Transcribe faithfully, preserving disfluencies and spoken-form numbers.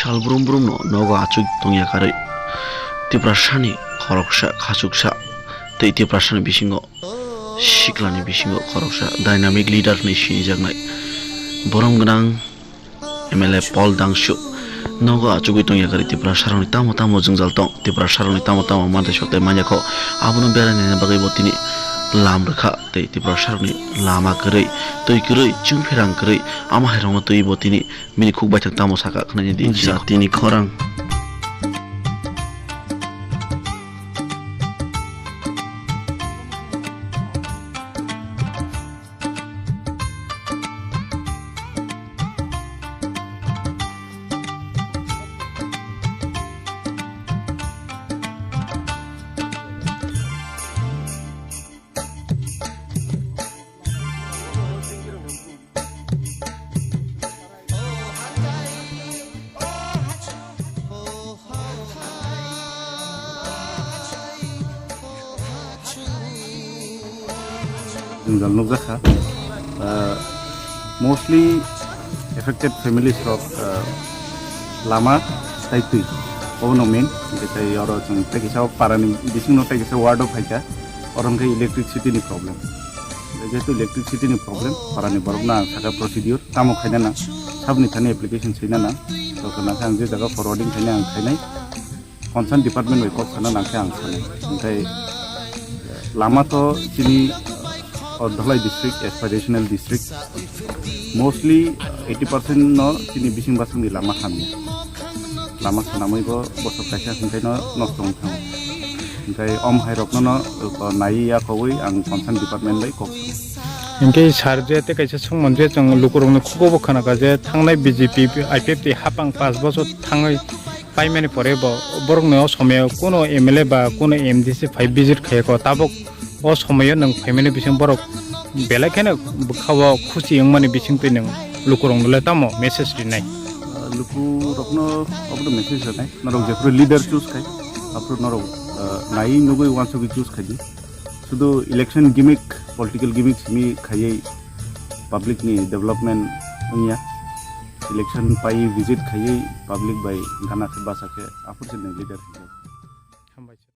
Sal brum brum no nogo achuk tongya karwi Tiprasani khoroksa khachuksa tei Tiprasani bisingo siklani bisingo khoroksa dynamic leader hinwi sinijaknai borom gwnang M L A Paul Dangshu nogo achugwi tongya karwi Tiprasarokni tamo tamo jwngjal tong, Tiprasarokni tamo tamo manthai soktwi manya kho, abono berai naina bagwi bo tini lam rwkha tei Tiprasarokni lama kwrwi, twi kwrwi, chwng pherang kwrwi, ama hairokno twiwi bo tini bini khuk baithang tamo sakha khnaina di. Tini khorang. Jwngjal nukjakha. Ah, mostly affected families rok, ah, lama tei twi, obono main. Hwnkhe tei oro chwng tei kisa parani bisingno tei kisa ward o phaikha, oro hwnkhe electricity ni problem. Jehetu electricity ni problem, parani borokno ang sakha procedure, tamo khaina nang, sabni thani application swina nang, to khna khe ang je jaga forwarding khaina ang khainai, concern department bai kok sana nang khe ang sanai. Hwnkhe lama to chini, o Dhalai district, aspirational district, mostly eighty percent no chini bising basing ni lama hamya. Lama sanamwi bo bosok kaisa hwnkhe no nosto wng thango. Hwnkhe om hai rokno no, o, naiwi yakowi ang concern department bai kok sanai. Hwnkhe sir je tei kaisa songmani je chwng lukurokni khugo bo khna kha je thangnai B J P I P F T hapang panch bochor thangwi paimani pore bo borokni o somoyo kuno M L A ba kuno M D C phai visit khaiya kho, tabuk o somoyo nwng phaimani bising borok belai kheno bwkha-o khusi wngmani bisingtwi nwng lukurokno le tamo message rinai? Ah, lukurokno obono message rinai, norok jephru leader choose khai, aphuru norok, ah, nai nugwi uansugwi choose khai di. Sudu election gimmick, political gimmick simi khaiwi public ni development wngya. Election pai visit khaiwi public bai gana khe basa khe aphuru se nwng leader hwnjak. Hambai.